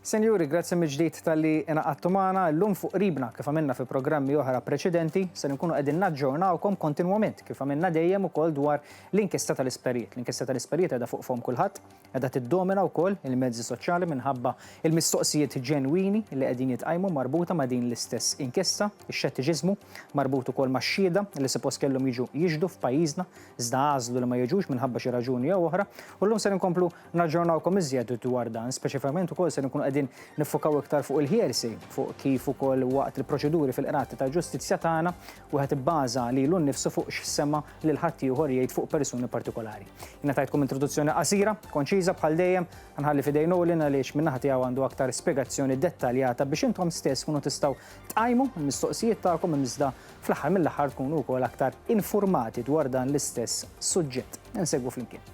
Senjuri, grazzi mill-ġdid talli ingħaqadtu magħna. Illum fuq Qribna, kif għamilna fi programmi oħra preċedenti, ser inkunu qegħdin naġġornawkom kontinwament, kif għamilna dejjem ukoll dwar l-inkjesta tal-isptarijiet. L-inkjesta tal-isptarijiet qiegħda fuq fomm kulħadd, qiegħda tiddomina wkoll il-mezzi soċjali minħabba l-mistoqsijiet ġenwini li qegħdin jitqajmu marbuta ma' din l-istess inkjesta, ix-xettiċiżmu marbut ukoll max-xhieda li suppost kellhom jiġu jixhdu f'pajjiżna iżda għażlu li ma jiġux minħabba xi raġuni jew oħra. U llum ser inkomplu Naġġornawkom iżjed dwar dan, speċifikament ukoll ser inkunu qegħdin niffukaw iktar fuq il-hearsay, fuq kif ukoll waqt il-proċeduri fil-qrati tal-ġustizzja tagħna wieħed ibbaża lilu nnifsu fuq x'sema' lil ħaddieħor jgħid fuq persuni partikolari. Jiena tajtkom introduzzjoni qasira, konċiża bħal dejjem, ħa nħalli f'idejn Olin għaliex min-naħa tiegħu għandu aktar spjegazzjoni dettaljata biex intom stess tkunu tistgħu tqajmu l-mistoqsijiet tagħkom iżda fl-aħħar mill-aħħar tkunu wkoll aktar infurmati dwar dan l-istess suġġett. Insegwu flimkien.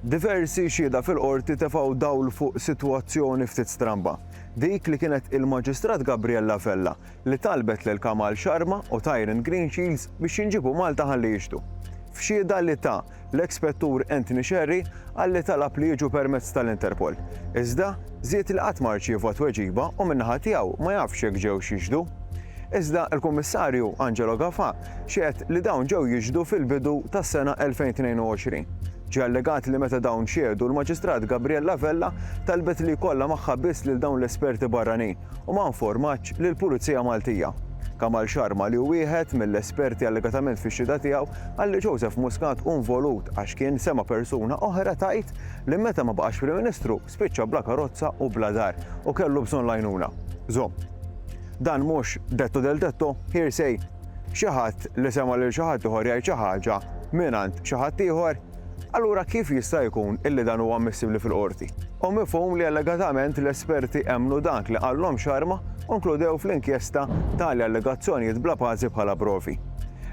Diversi xhieda fil-Qorti tefgħu dawl fuq sitwazzjoni ftit stramba. Dik li kienet il-Maġistrat Gabriella Vella li talbet lil Kamal Sharma u Tyron Greenshields biex jinġiebu Malta ħalli jixhdu. F'xhieda li ta l-eks Spettur Anthony Scerri qal li talab li jiġu permezz tal-Interpol. Iżda, żied li qatt ma rċieva tweġiba u min-naħa tiegħu ma jafx jekk ġewx jixhdu. Iżda l-Kummissarju Angelo Gafà xehed li dawn ġew jixhdu fil-bidu tas-sena 2022. Ġie allegat li meta dawn xehdu l-Maġistrat Gabriella Vella talbet li jkollha magħha biss lil dawn l-esperti barranin u ma informatx lill-Pulizija Maltija. Kamal Sharma li hu wieħed mill-esperti allegatament fix-xhieda tiegħu qal li Joseph Muscat hu involut għax kien sema' persuna oħra tgħid li meta ma baqax Prim Ministru spiċċa bla karozza u bla dar u kellu bżonn l-għajnuna. Żomm. Dan mhux detto del detto, hearsay. Xi ħadd li sema' lil xi ħadd ieħor jgħid xi ħaġa mingħand xi ħadd ieħor, allura kif jista' jkun illi dan huwa ammissibbli fil-qorti? Hu mifhum li allegatament l-esperti emmnu dak li qallhom Sharma u nkludew fl-inkjesta tali allegazzjonijiet bla bażi bħala provi.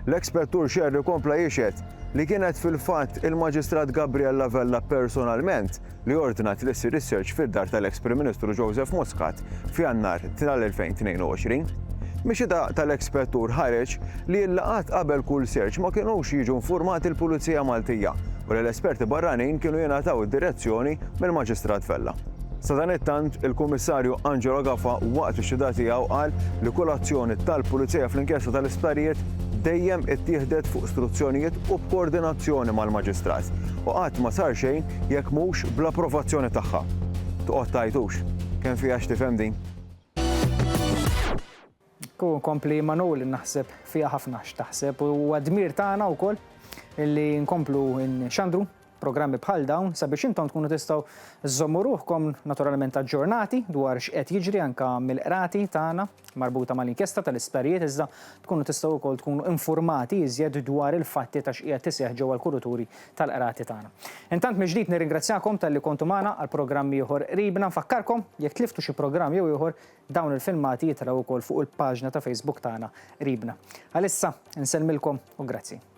L-eks Spettur Scerri kompla jixhed li kienet fil-fatt il-Maġistrat Gabriella Vella personalment li ordnat li ssir is-search fid-dar tal-eks Prim Ministru Joseph Muscat f'Jannar tal-2022. Mix-xhieda tal-eks Spettur ħareġ li l-laqgħat qabel kull search ma kinux jiġu infurmati l-Pulizija Maltija u li l-esperti barranin kienu jingħataw id-direzzjoni mill-Maġistrat Vella. Sadanittant, il-Kummissarju Angelo Gafa waqt ix-xhieda tiegħu qal li kull azzjoni tal-Pulizija fl-inkjesta tal-isptarijiet dejjem ittieħdet fuq struzzjonijiet u b'koordinazzjoni mal-Maġistrat u qatt ma sar xejn jekk mhux bl-approvazzjoni tagħha. Toqgħod tgħid hux, kemm fiha x'tifhem din. Ku kompli Manul naħseb fiha ħafna x'taħseb u huwa dmir tagħna wkoll li nkomplu nxandru programmi bħal dawn sabiex intom tkunu tistgħu żżommu ruħkom naturalment aġġornati dwar x'qed jiġri anke mill-qrati tagħna marbuta mal-inkjesta tal-isptarijiet iżda tkunu tistgħu wkoll tkunu infurmati iżjed dwar il-fatti ta' x'qiegħed iseħħ ġewwa l-kuruturi tal-qrati tagħna. Intant mill-ġdid nirringrazzjakom talli kontu magħna għal programm ieħor qribna. Nfakkarkom jekk tliftu xi programm jew ieħor dawn il-filmati jitilgħu wkoll fuq il-paġna ta' Facebook tagħna qribna. Għalissa insellmilkom u grazzi.